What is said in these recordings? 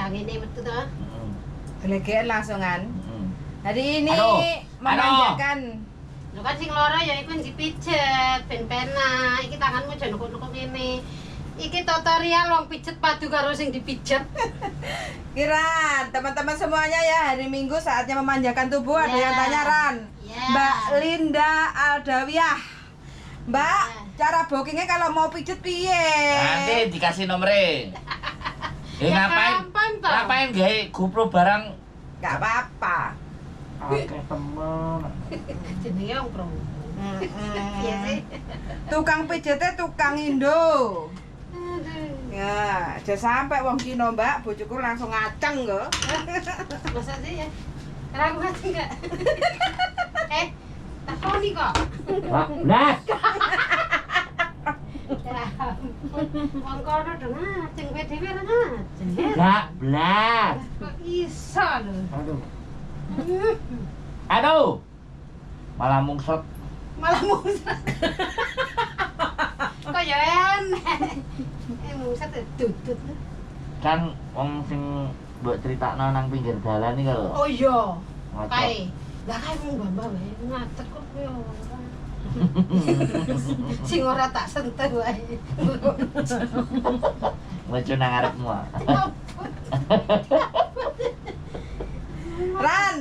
Lah ngene metu to. Heeh. Gelegean langsungan. Heeh. Hari ini Aduh. memanjakan. Lho kan sing loro ya iku dipijet ben penak. Iki tanganmu aja nukuk-nukuk ngene. Iki tutorial wong pijet padu karo sing dipijet. Kiran, teman-teman semuanya ya, hari Minggu saatnya memanjakan tubuh. Ada Ya. yang tanya, Ran. Ya. Mbak Linda Aldawiyah. Mbak, Ya. cara bookingnya kalau mau pijet piye? Nanti dikasih nomornya. Eh, Ya, ngapain? gampang toh. Ngapain gawe GoPro barang? Gak apa-apa. Oke, temen. Jenenge wong pro. Piye sih? Tukang pijetnya tukang Indo. Aduh. Ya, aja sampai wong Cina, Mbak, bojoku langsung ngaceng kok. Masa sih ya? Karena aku ngerti enggak? Eh, takoni kok. Pak, blas. Ya ampun, wong kono do ngaceng, kowe dhewe ora ngaceng. Ya. Gak blas. Kok iso lho. Aduh. Aduh. Malah mungsot. Malah mungsat. Kok ya enek. Eh, mungsat ya dudut. Kan wong sing mbok critakno nang pinggir dalan iki lho. Oh iya. Ngocok. Kae. Lah kae wong mbah wae ngadeg kok kowe ora. Sing ora tak sentuh wae. Lucu nang ngarepmu, ah. Ran.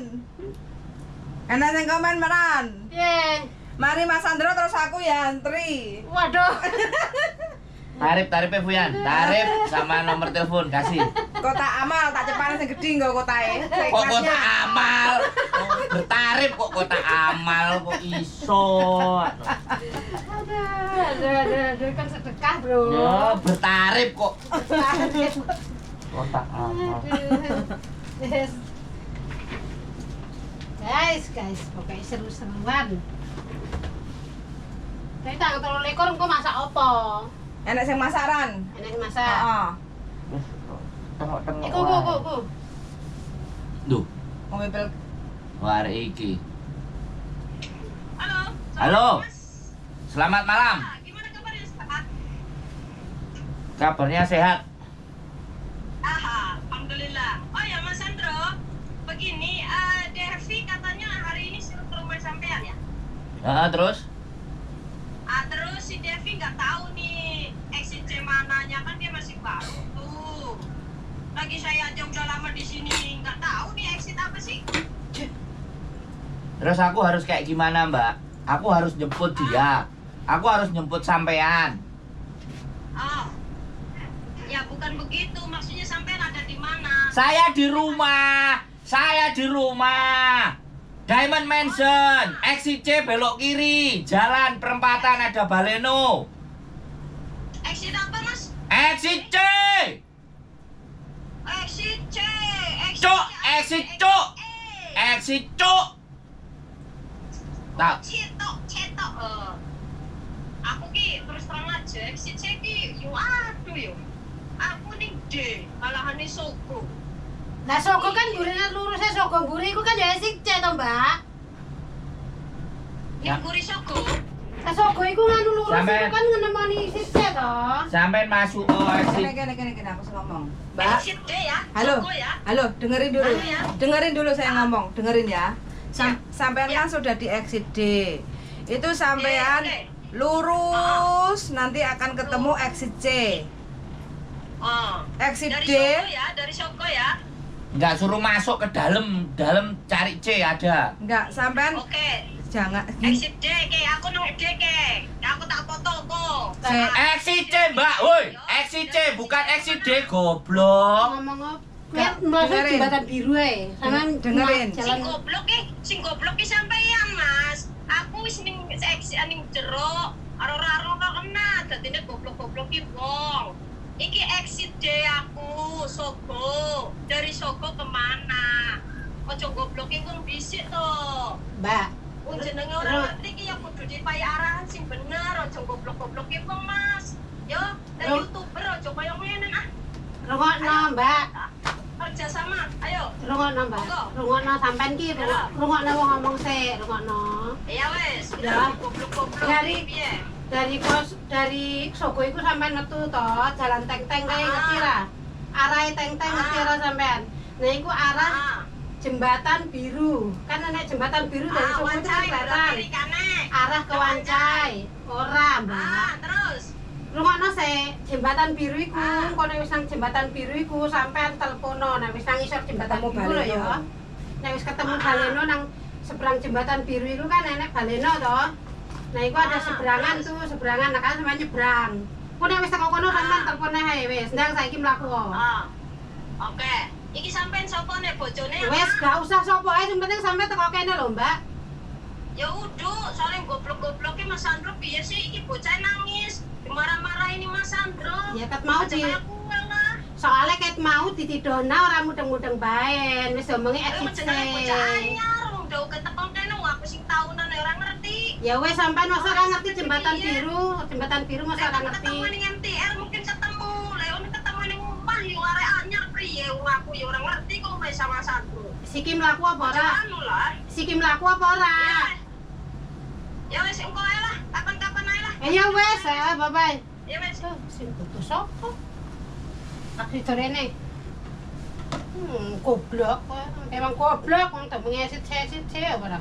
Enak sing komen, Ran. Piye? Mari Mas Andro terus aku ya antri. Waduh. Tarif, tarifnya Fuyan. Tarif sama nomor telepon kasih. Kotak amal tak cepane sing gedhi nggo kotake. Kok kotak amal? Oh, bertarif kok kotak amal kok iso. Aduh, aduh, aduh, aduh, kan sedekah, Bro. Ya, bertarif kok. Kotak amal. Aduh. Yes. Guys, guys, pokoknya seru-seruan. Tapi tanggal 23 engko masak apa? Enak sing masaran. Enak sing masak. Heeh. Wis tengok-tengok. Iku, ku, ku, ku. Duh, Wong mipil wah arek iki. Halo. Halo. Selamat malam. Gimana kabarnya, Pak? Kabarnya sehat. Aha, alhamdulillah. Oh ya, Mas Andro, begini, Devi katanya hari ini suruh ke rumah sampean ya? Heeh, terus? Ah, terus si Devi nggak tahu nih exit C mananya, kan dia masih baru tuh. Lagi saya aja udah lama di sini nggak tahu nih exit apa sih? Terus aku harus kayak gimana, Mbak? Aku harus jemput dia. Aku harus jemput sampean. Oh, ya bukan begitu. Maksudnya sampean ada di mana? Saya di rumah. Saya di rumah. Diamond Mansion, exit C belok kiri, jalan perempatan ada Baleno. Exit apa, Mas? Exit C. Exit C. Exit Cuk, C. Exit cuk. E. Exit cuk. Tak. Cetok, cetok. Eh. Aku ki terus terang aja, exit C ki yo aduh yo. Aku ning D, malahane Sogo. Lah Sogo kan burine lurusnya Sogo mburi iku kan ya exit C to, Mbak. Ning mburi Sogo. Lah Sogo iku nganu lurus iku kan ngenemoni exit C to. Sampean masuk oh exit. Kene kene kene kene aku sing ngomong. Mbak. Exit D ya. Halo. Sogo ya. Halo, dengerin dulu. Halo, ya. Dengerin dulu saya ngomong, dengerin ya. Sampean Ya. kan sudah di exit D. Itu sampean Oke. lurus nanti akan ketemu exit C. Oh. Exit Dari D. Sogo ya, dari Sogo ya. Enggak, suruh masuk ke dalam, dalam cari C ada. Enggak, sampean Oke. jangan Exit D ke, aku nang D ke. Aku tak foto kok. C. Exit C, Mbak. Woi, exit C bukan exit D, goblok. Ngomong apa? Gak, Masuk dengerin. jembatan biru ae. Sampean Dengerin. jalan Sing goblok ki, sing goblok ki sampeyan, Mas. Aku wis ning exit ning jero, aro-aro kok kena, dadine goblok-goblok ki wong. Iki exit D aku, Sogo. Dari Sogo kemana? Ojo gobloki wong dhisik to. Mbak. Wong jenenge ora ngerti ki ya kudu dipai arahan sing bener, ojo goblok-gobloki wong, Mas. Yo, lah YouTuber ojo koyo ngene ah. Rungokno, Mbak. Kerja sama, ayo. Rungokno, Mbak. Monggo. Rungokno sampean ki, rungokno wong ngomong sik, rungokno. Ya wes, Ya. goblok-goblok Dari- piye? Dari kos dari Sogo iku sampean metu to, jalan teng-teng kae ngerti ra? Arahe teng-teng ngerti ora sampean? Nah iku arah jembatan biru. Kan enek jembatan biru dari Sogo itu kan Wancai kelihatan. berarti kene. Arah ke Wancai. Ora, Mbak. Terus. Rungokno sik, jembatan biru iku, engko nek wis nang jembatan biru iku sampean telepono nek wis nang isor jembatan Ketemu biru lho ya. Baleno. Nek wis ketemu Baleno nang seberang jembatan biru iku kan enek Baleno to. Nah, iku ada seberangan terus? tuh, seberangan nah kan sampean nyebrang. Ku nek wis teko kono sampean telepon ae wis, ndang saiki mlaku. Oke. Iki sampean sapa nek bojone? Wis gak usah sapa ae, sing penting sampean teko kene lho, Mbak. Ya udah, soalnya goblok-goblok Mas Sandro piye sih iki bocah nangis. Dimarah-marah ini Mas Sandro. Ya ket mau di lah. soalnya ket mau ditidona ora mudeng-mudeng baen, wis omongi Eh exit C. jenenge bocah anyar, wong udah ketepeng kene wong aku sing tahunan ora ngerti. Ya wes sampean masa ora ngerti jembatan Iya. biru, jembatan biru masa ora Lek ngerti. ketemu ning MTR mungkin ketemu. Lek ono ketemu ning omah yo arek anyar piye wong aku yo ora ngerti kok omahe sama Sandro. Siki mlaku apa ora? Anu lah. Siki mlaku apa ora? Ya wis engko ae lah, kapan-kapan ae lah. Eh ya wes, bye bye. Ya wis. Sing butuh sapa? Tak rene. Goblok kowe. Emang goblok wong tak ngesit-esit apa ora.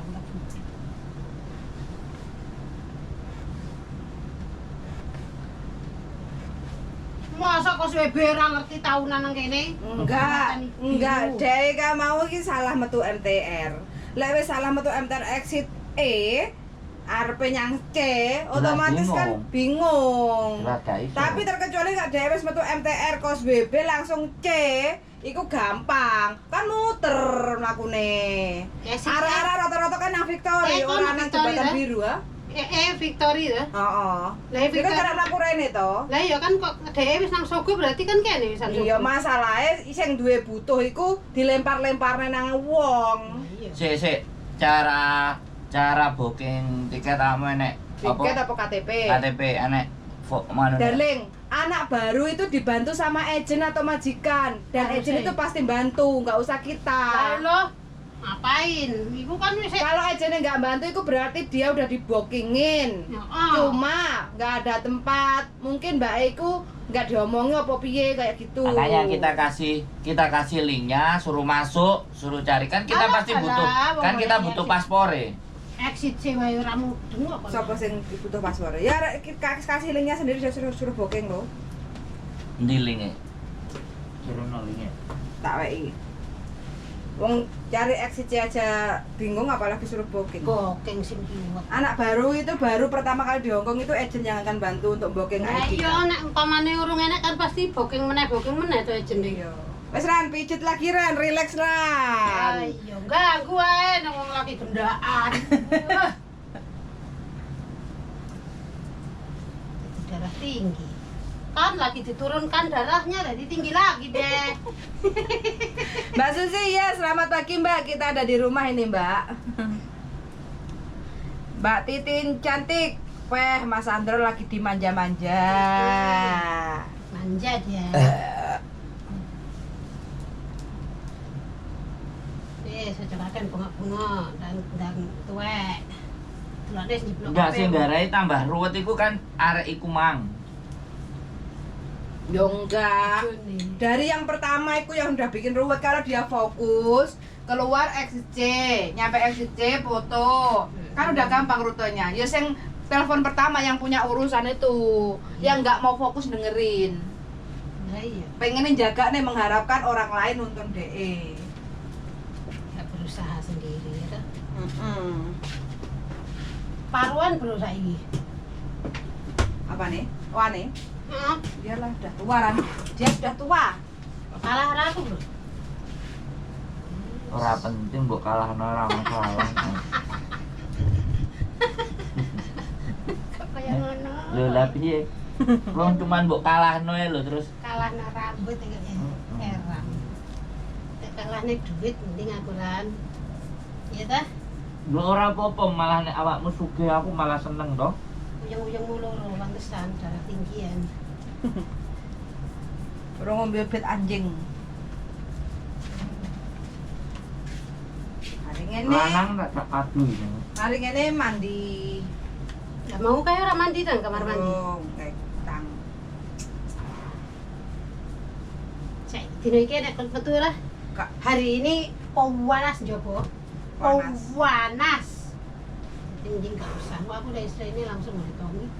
Masa kok suwe ora ngerti tahunan nang kene? Enggak, dek gak mau iki salah metu MTR. Lek wis salah metu MTR exit E, arepe nyang C, otomatis kan bingung. Jelas gak iso. Tapi terkecuali gak dhewe wis metu MTR kos WB langsung C, iku gampang. Kan muter mlakune. Ya, sih. Arah-arah rata-rata kan nang Victory, Eh, kok ora nang nang Victory, jembatan ya? biru ah. Victory ya. Heeh. Lah Itu kan Victory. karena mlaku rene to. Lah iya kan kok dhewe wis nang Sogo berarti kan kene wis nang Sogo. Iya masalahnya sing duwe butuh iku dilempar-lemparne nang wong. Iya. Sik sik cara cara booking tiket kamu enek Tiket apa KTP? KTP enek mana Darling, anak baru itu dibantu sama agent atau majikan dan Harusnya. agent itu pasti bantu, nggak usah kita. Lah ngapain? Iku kan wis Kalau agentnya nggak bantu itu berarti dia udah dibookingin. Ya, ah. Cuma nggak ada tempat, mungkin Mbak Iku nggak diomongi apa piye kayak gitu. Makanya kita kasih linknya, suruh masuk, suruh cari kan kita Alah, pasti butuh alah, kan kita wong butuh golek paspor e. Exit C wae ora mudeng kok. Siapa sing butuh paspor? Ya kasih linknya sendiri dia suruh booking loh. Endi linke? Suruh no linknya. Tak wei. Wong cari exit C aja bingung apalagi suruh booking. Booking sing kiwet. Anak baru itu baru pertama kali di Hongkong itu agent yang akan bantu untuk booking Lah ID. iya nek umpamane urung enek kan pasti booking meneh to agent iki. Iya. Wes Ran, pijet lagi Ran, relax Ran. Ayo ganggu ae nang wong lagi gendaan. Darah tinggi. Kan lagi diturunkan darahnya jadi tinggi lagi deh. Mbak Susi ya, selamat pagi Mbak. Kita ada di rumah ini Mbak. Mbak Titin cantik. Weh, Mas Andro lagi dimanja-manja. Manja dia. Secokakan bunga-bunga dan tuwek. Delokne sing jeblok. Enggak sing nggarai tambah ruwet iku kan arek iku mang. Yo enggak. Dari yang pertama itu yang udah bikin ruwet kalau dia fokus keluar exit C, nyampe exit C foto. Kan udah gampang rutenya. Ya sing telepon pertama yang punya urusan itu, yang nggak mau fokus dengerin. Lah iya, Pengenin jaga nih mengharapkan orang lain nonton DE. nggak berusaha sendiri ya toh. Paruan bro saiki. Apa nih? Wah nih. Heeh. Biarlah udah tua Ran. Dia sudah tua. Kalah ora aku, Bro. Ora penting mbok kalahno ora masalah. Kok kaya ngono. Lho lah piye? Wong cuman mbok kalahno e lho terus Kalah na rambut iki heran. Nek kalahne duit mending aku Ran. Iya ta? Lho ora apa-apa malah nek awakmu sugih aku malah seneng toh. Uyeng-uyengmu loro pantesan darah tinggian. Baru ngombe obat anjing. Hari ngene, Lanang tak tak padu iki. hari ngene mandi. Lah mau kae ora mandi nang kamar mandi. Oh, kayak tang. Saiki dino iki nek metu lah. Hari ini panas njaba. Panas. Anjing gak usah. Aku udah istri ini langsung mulai Tommy.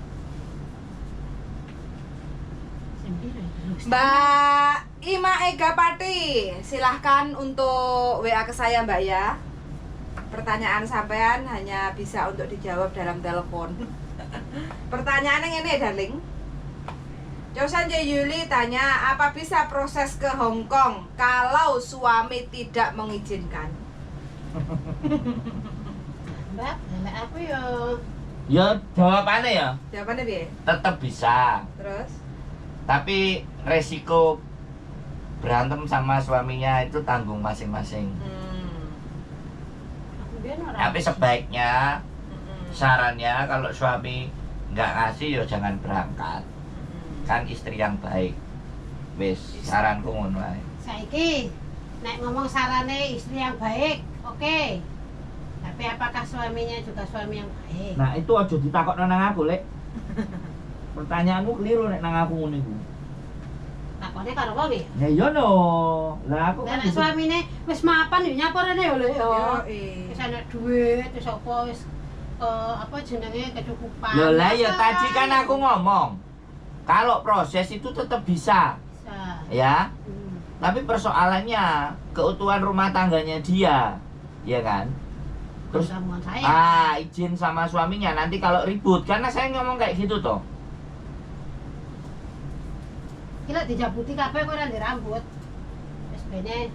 Mbak Ima Ega Pati, silahkan untuk WA ke saya Mbak ya. Pertanyaan sampean hanya bisa untuk dijawab dalam telepon. Pertanyaan yang ini, darling. Josan J. Yuli tanya, apa bisa proses ke Hong Kong kalau suami tidak mengizinkan? Mbak, aku ya. Ya jawabannya ya. Jawabannya piye? Tetap bisa. Terus? Tapi resiko berantem sama suaminya itu tanggung masing-masing. Tapi sebaiknya sarannya kalau suami nggak ngasih ya jangan berangkat. Kan istri yang baik. Wis, saranku ngono ae. Saiki nek ngomong sarane istri yang baik, oke. Okay. Tapi apakah suaminya juga suami yang baik? Nah, itu aja ditakokno nang aku, Lek. Pertanyaanmu keliru nek nang aku ngono iku. Takone karo wong ya? Ya iya no. Lah aku kan nek suamine wis mapan yo nyaporene yo, Lek yo. Wis ana duit, wis apa wis apa jenenge kecukupan. Lho lah ya tadi kan aku ngomong. Kalau proses itu tetap bisa. Bisa. Ya. Tapi persoalannya keutuhan rumah tangganya dia, ya kan? Terus saya. Izin sama suaminya nanti kalau ribut, karena saya ngomong kayak gitu toh. Gila dijabuti kabeh kowe ora ndek rambut. Wis bene.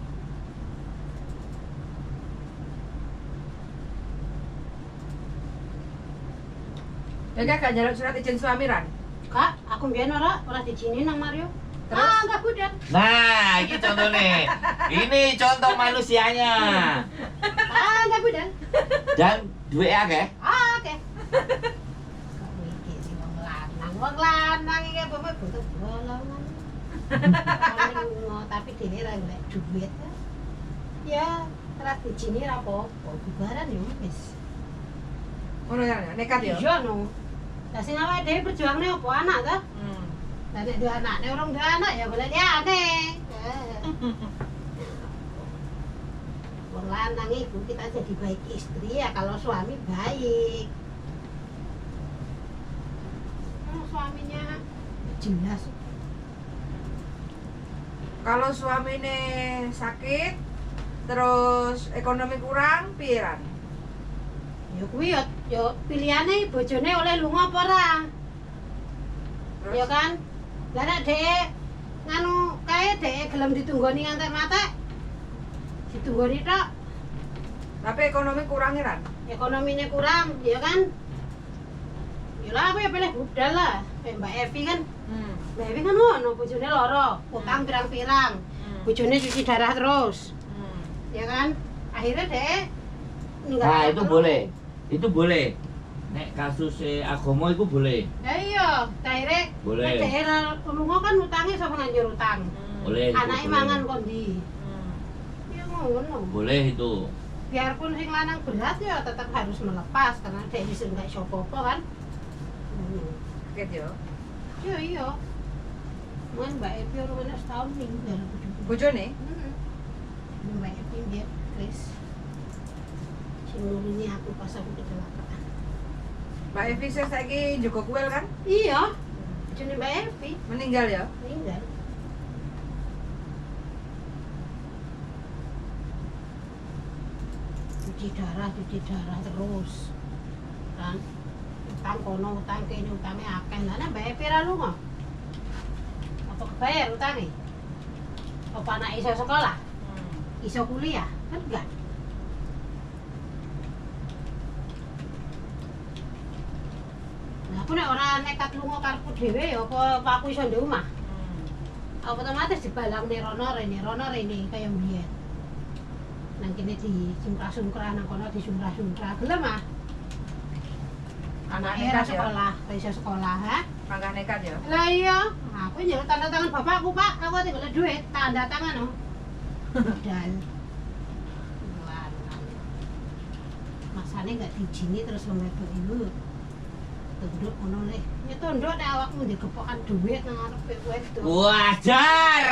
Ya gak njaluk surat izin suami Ran? Kak, aku mbiyen ora diizinin nang Mario. Terus? Enggak budal. Nah, ini contohnya. Ini contoh manusianya. Enggak budal. Dan duwe akeh? Akeh. Kok iki sing wong lanang, wong lanang iki apa butuh bolongan. Tapi dhewe ra golek duit. Ya, ora diizini ra apa-apa, bubaran yo wis. Ngono ya, nekat ya. Iya no. Lah sing awake dhewe perjuangne apa anak ta? Lah nek duwe anak, nek urung duwe anak ya golek liyane. Wong lanang iku kita jadi baik istri ya kalau suami baik. Kalau suaminya jelas. Kalau suamine sakit terus ekonomi kurang piye Ran? Ya kuwi ya pilihane bojone oleh lunga apa ora? Ya kan? Lah nek dhek nganu kae dhek gelem ditunggoni ngantek matek. Ditunggoni tok. Tapi ekonomi kurang Ran. Ekonomine kurang, ya kan? Ya lah aku ya pilih budal lah. Kayak Mbak Evi kan. Mbak Evi kan ngono, bojone loro, utang pirang-pirang. Bojone cuci darah terus. Ya kan? Akhirnya dhek ninggal. Nah, itu boleh. Itu boleh. Nek kasus agama itu boleh. Ya iya, akhirnya boleh. Nek lunga kan utangnya sapa nganjur utang. Boleh. Anake mangan kok ndi? Ya ngono. Boleh itu. Biarpun sing lanang berat ya tetap harus melepas karena dhek wis enggak iso apa-apa kan. Kaget yo. Iya iya. Mun Mbak Evi ora ana setahun ninggal bojoku. Bojone? Heeh. Mbak Evi biyen Kris. Sing nulungi aku pas aku kecelakaan. Mbak Evi sing saiki njogo kuil kan? Iya. Bojone Mbak Evi meninggal ya? Meninggal. Cuci darah terus. Kan utang kono, utang kene, utange akeh. Lah nek Mbak Evi ra lunga. Apa kebayar utange? Apa anak iso sekolah? Iso kuliah? Kan enggak. Nah, aku nek ora nekat lunga karepku dhewe ya apa aku iso ndek omah. Otomatis dibalang rono rene kaya mbiyen. Nang kene disungkrah-sungkrah, nang kono disungkrah-sungkrah. Gelem ah. Anake ora sekolah, ora iso sekolah, ha? Panggah nekat ya. Lah iya, aku njaluk tanda tangan bapakku, Pak. Aku ate golek duit, tanda tangan no. Modal. Masane enggak diizini terus wong wedok iku. Tunduk ngono le. Ya tunduk nek awakmu ndigepokan duit nang ngarepe wedok. Wajar.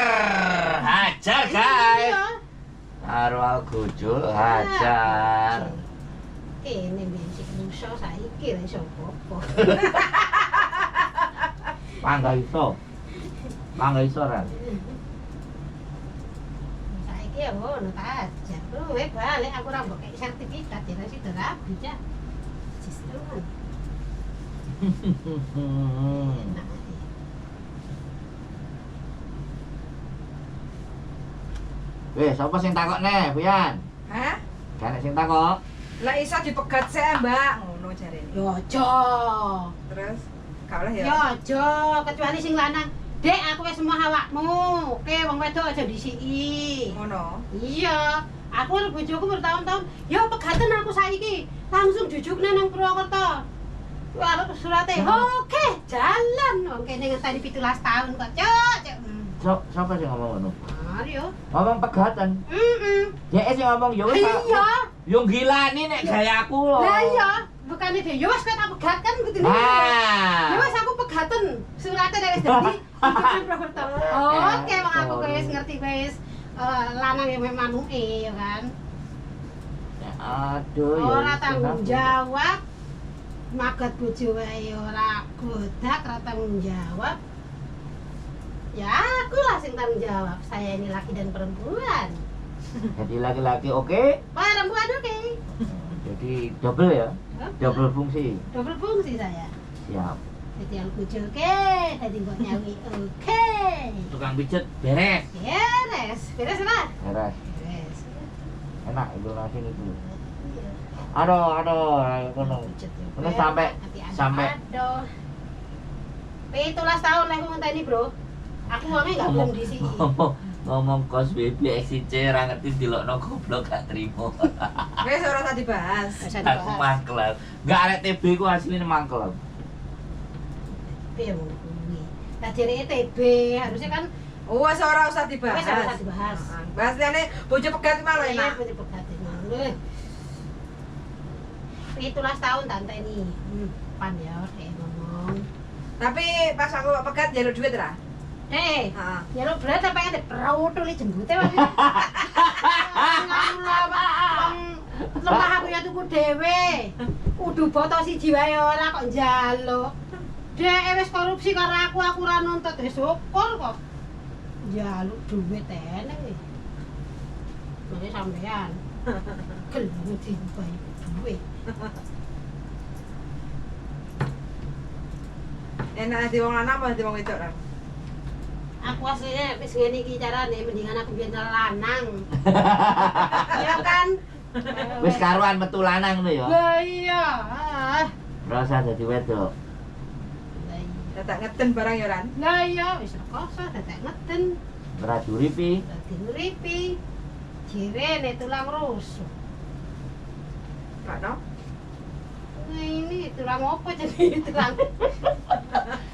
Hajar, guys. Iya. Karo Algojo hajar. Kene mbiyen sik musa saiki ra iso apa-apa. Pangga iso. Pangga iso ra. Saiki ya ngono tak ajar. Kowe balik aku ora mbok kei sertifikat ya sida rabi cah. Justru kan. Enak. Wes, sapa sing takok neh, Buyan? Hah? Gak sing takok. Lah iso dipegat sik, Mbak, ngono jarene. Yo aja. Terus gak oleh ya. Yo aja, kecuali sing lanang. Dek, aku wis semua awakmu. Oke, wong wedok aja disiki. Ngono. Iya, aku karo bojoku bertahun-tahun, yo pegatan aku saiki. Langsung jujukne nang Purwokerto. Wah, surate. Oke, jalan. Wong kene ngenteni 17 tahun kok, Cuk. Cuk. Sapa sing ngomong ngono? Mario. Ngomong pegatan. Heeh. Dhek sing ngomong ya wis. Iya. Yo gilani nek gaya aku lho. Lah iya, bukane dhewe yo wis kowe tak pegatkan kudune. Nah. Ya wis aku pegaten. Surate nek wis dadi jujukne Purwokerto. Oke, wong aku kowe wis ngerti kowe wis lanang yang memang manuke ya kan. Aduh ya. Ora tanggung jawab. Magat bojo wae ora godak, ora tanggung jawab. Ya aku lah sing tanggung jawab. Saya ini laki dan perempuan. Jadi laki-laki oke, Perempuan oke. Jadi double ya. Double fungsi. Double fungsi saya. Siap. Jadi aku bojo oke, dadi mbok nyawi oke. Tukang pijet beres. Beres. Beres lah. Beres. Beres. Enak itu nasi itu. Iya. Aduh, aduh, kono. Kono sampai aduh. 17 tahun lah aku ngenteni, Bro. Aku wonge enggak belum disiki. Ngomong kos BB XC ra ngerti dilokno goblok gak trimo. Wis ora usah dibahas. Aku mangkel. Enggak arek TB ku asline mangkel. TB yang ngono kuwi. Lah jereke TB harusnya kan wis ora usah dibahas. Wis ora usah dibahas. Bahas liyane bojo pegat malah enak. Iya, bojo pegat ngono. 17 tahun tante ini. Pan ya dhek ngomong. Tapi pas aku pegat njaluk duit ra? Heeh. Njaluk berat sampe nganti protoli jenggute wae. Lemah aku ya tuku dhewe. Udu boto siji wae ora kok njaluk. Dhek wis korupsi karo aku ora nuntut wis syukur kok. Njaluk duit eneng iki. Mene sampean. Gelem dibayar duit. Enak dadi wong lanang apa dadi wong wedok, Ran? Aku aslinya wis ngene iki carane mendingan aku biyen lanang. Ya kan? Wis karuan metu lanang ngono ya. Lah iya. Ora usah dadi wedok. Lah iya. Dadak ngeden barang ya, Ran. Lah iya wis rekoso dadak ngeden. Ora diuripi. Ora diuripi. Jirene tulang rusuk. Gak no? Nah, ini tulang apa jadi tulang?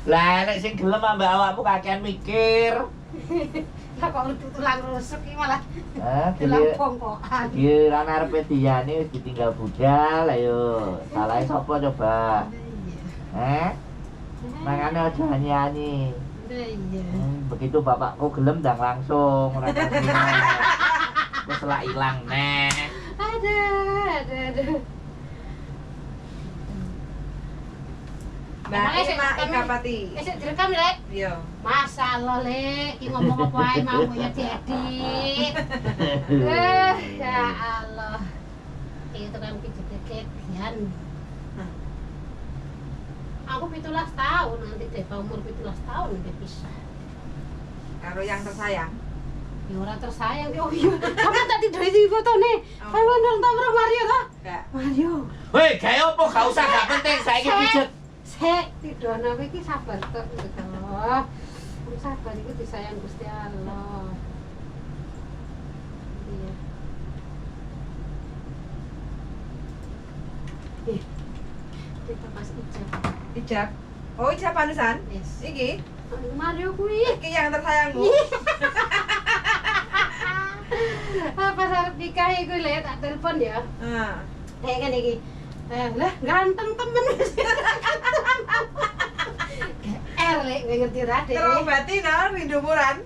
Lah nek sing gelem ambek awakmu kakean mikir. Lah kok tulang rusuk iki malah tulang bongkokan. Giliran arepe diyane wis ditinggal budal, ayo. Salahe sapa coba? Iya. Mangane aja nyanyi. Iya. Begitu bapakku gelem ndang langsung ora kasih. Wis lak ilang neh. Aduh. Mbak Ima Ikapati. Wis direkam, Lek? Iya. Masalah, Lek, iki ngomong apa ae mau ya diedit. Ya Allah. Iki tukang pijet biyen. Aku 17 tahun nanti deh, umur 17 tahun udah pisah. Karo yang tersayang. Ya ora tersayang. Oh iya, sampean tak tiduri iki fotone. Sampean nonton karo Mario ta? Enggak. Mario. Hei, gawe opo gak usah gak penting saiki pijet. Sek tidono kowe iki sabar tok gitu. Wong sabar iku disayang Gusti Allah. Iya. Kita pas ijab. Ijab. Oh, ijab panusan? Yes. Iki. Mario kuwi. Iki yang tersayangmu. Pas arep nikah iku lek tak telepon ya. Heeh. Kayak ngene iki. Lah ganteng temen. GR lek kowe ngerti ra Dek. Terobati no rindumu Ran.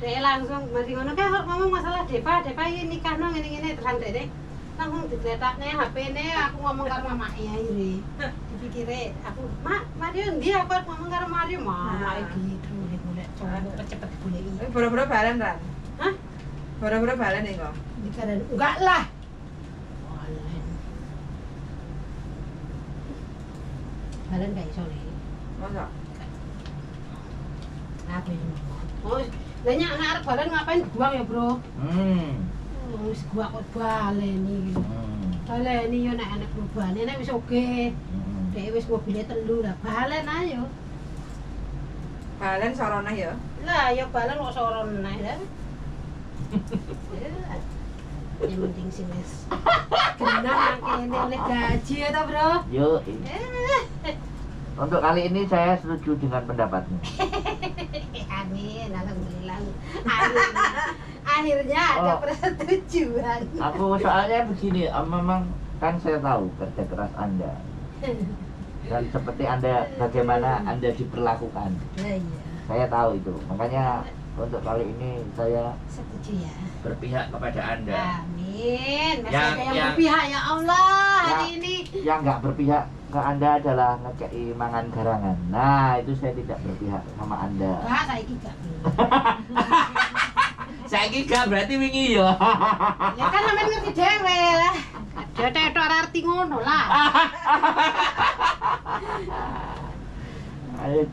Dia langsung mari ngono kae ngomong masalah Deva, Deva iki nikahno ngene-ngene terus dhek langsung digletakne HP-ne aku ngomong karo mamake akhire. Dipikire aku, "Mak, Mario ndi aku arep ngomong karo Mario?" Mamake gitu golek cowok cepet digoleki. Boro-boro balen, Ran. Hah? Boro-boro balen iki kok. Dikaran enggak lah. Balen. Balen gak iso le. Masa? Aku ini. Oh, lah nyak nek arep balen ngapain buang ya, Bro? Wis gua kok baleni iki. Baleni yo nek enek perubahan nek wis oke. Dhek wis mobile 3 lah balen ayo. Balen sorona ya. Lah ya balen kok sorona lah. Yang penting sih wis genah kene oleh gaji ya toh, Bro. Yo. Untuk kali ini saya setuju dengan pendapatmu. Amin, alhamdulillah. Akhirnya ada persetujuan. Aku soalnya begini, memang kan saya tahu kerja keras Anda. Dan seperti Anda, bagaimana Anda diperlakukan. Nah, iya. Saya tahu itu. Makanya untuk kali ini saya setuju ya. Berpihak kepada Anda. Amin. Masih ada yang berpihak ya Allah hari ini. Yang nggak berpihak ke Anda adalah ngekei mangan garangan. Nah, itu saya tidak berpihak sama Anda. Wah, saiki gak. Saiki gak berarti wingi ya. Ya kan sampean ngerti dhewe lah. Ada ora arti ngono lah.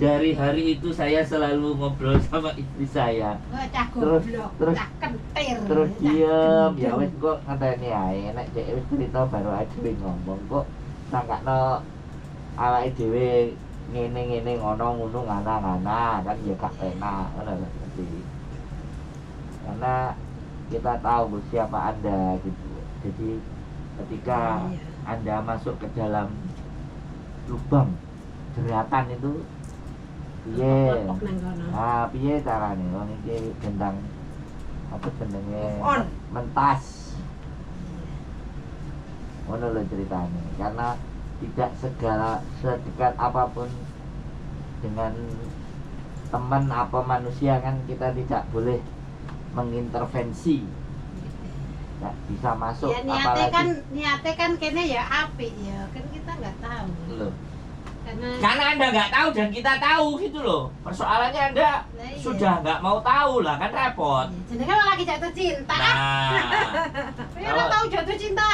Dari hari itu saya selalu ngobrol sama istri saya. Wah, cah goblok, cah kentir. Terus diem, ya wis kok ngenteni ae nek dhek wis cerita baru aja ngomong kok sangkakno awake dhewe ngene-ngene ngono-ngono ngana-ngana kan ya gak penak ngono lho ngerti. Karena kita tahu siapa Anda gitu. Jadi ketika Anda masuk ke dalam lubang jeratan itu piye? Ah, piye carane wong iki gendang apa jenenge? Mentas. Ngono lho ceritane. Karena tidak segala sedekat apapun dengan teman apa manusia kan kita tidak boleh mengintervensi. Nggak bisa masuk ya, niatnya apalagi kan niatnya kan kene ya apik ya, kan kita nggak tahu. Loh. Karena Anda nggak tahu dan kita tahu gitu loh. Persoalannya Anda nah, iya. Sudah nggak mau tahu lah kan repot. Jadi kan lagi jatuh cinta. Nah, ya udah tahu jatuh cinta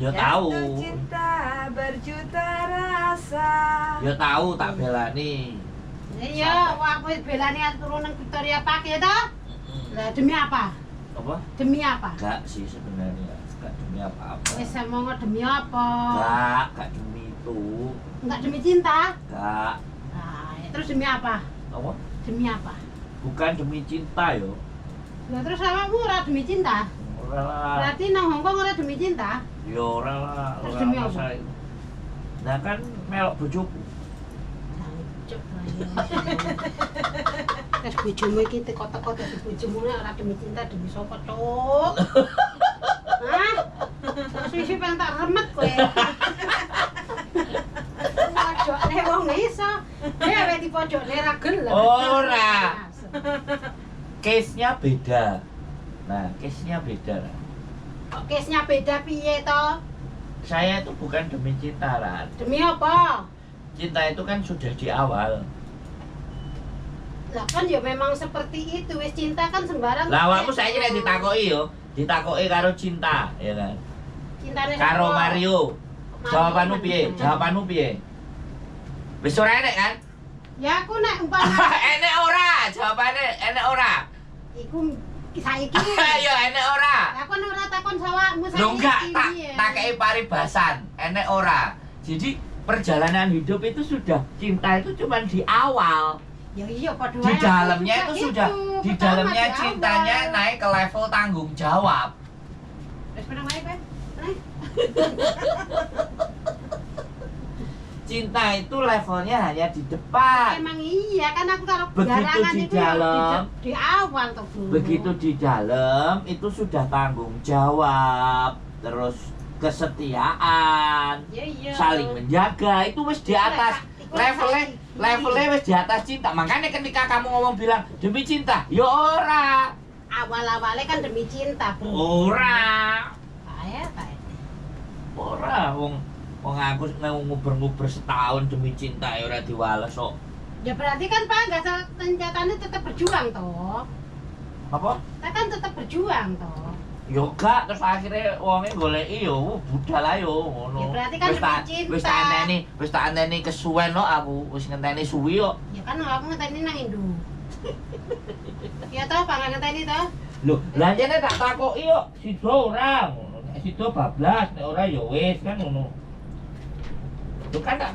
Ya tahu. Jatuh cinta berjuta rasa. Ya tahu tak belani. Iya, wah aku belani turun nang Victoria Park ya toh? Lah demi apa? Apa? Demi apa? Enggak sih sebenarnya, enggak demi apa-apa. Wis ngomong demi apa? Enggak demi itu. Enggak demi cinta? Enggak. Nah, ya, terus demi apa? Apa? Demi apa? Bukan demi cinta yo. Lah terus awakmu ora demi cinta? Ora lah. Berarti nang Hongkong ora demi cinta? Ya ora lah, terus ora demi apa? Nah kan melok bojoku. Jancuk. Terus bojomu iki teko-teko dadi bojomu nek ora demi cinta demi sapa, Cuk? Hah? Terus wis pengen tak remet kowe. Pojokne wong iso. Dhewe di pojokne ra gelem. Ora. Case-nya beda. Nah, case-nya beda lah. Kok case-nya beda piye to? Saya itu bukan demi cinta, Ran. Demi apa? Cinta itu kan sudah di awal. Lah kan ya memang seperti itu, wis cinta kan sembarang. Lah awakmu saiki nek ditakoki yo, ditakoki karo cinta, ya kan. Cintane karo Mario. Jawabanmu piye? Jawabanmu piye? Wis ora enek kan? Ya aku nek umpama enek ora, jawabane enek ora. Iku saiki. Ya enek ora. Lah aku ora takon sawakmu saiki. Lho enggak, tak kei paribasan, enek ora. Jadi perjalanan hidup itu sudah cinta itu cuma di awal. Ya iya padha Di dalamnya itu gitu. Sudah di dalamnya cintanya naik ke level tanggung jawab. Wis meneng wae, Pak. Cinta itu levelnya hanya di depan. Emang iya kan aku kalau begitu di itu dalam di awal toh, Bu. Begitu di dalam itu sudah tanggung jawab, terus kesetiaan, ya, iya. Saling menjaga itu wis di atas. Levelnya levelnya wis di atas cinta. Makanya ketika kamu ngomong bilang demi cinta, ya ora. Awal-awalnya kan demi cinta, Bro. Ora. Kayak kayak. Ora wong wong aku nguber-nguber setahun demi cinta ya ora diwales kok. Ya berarti kan Pak nggak kenyataannya tetap berjuang toh. Apa? Kita kan tetap berjuang toh. Yo gak, terus akhirnya wonge goleki yo budal ayo ngono. Ya berarti kan Wis tak demi cinta. Wis tak enteni kesuwen kok aku, wis ngenteni suwi kok. Ya kan aku ngenteni nang Indo. Ya toh, Pak, nggak ngenteni toh. Lho, lah jane tak takoki yo sida ora ngono. Nek sida bablas, nek ora ya wis kan ngono. Lho kan tak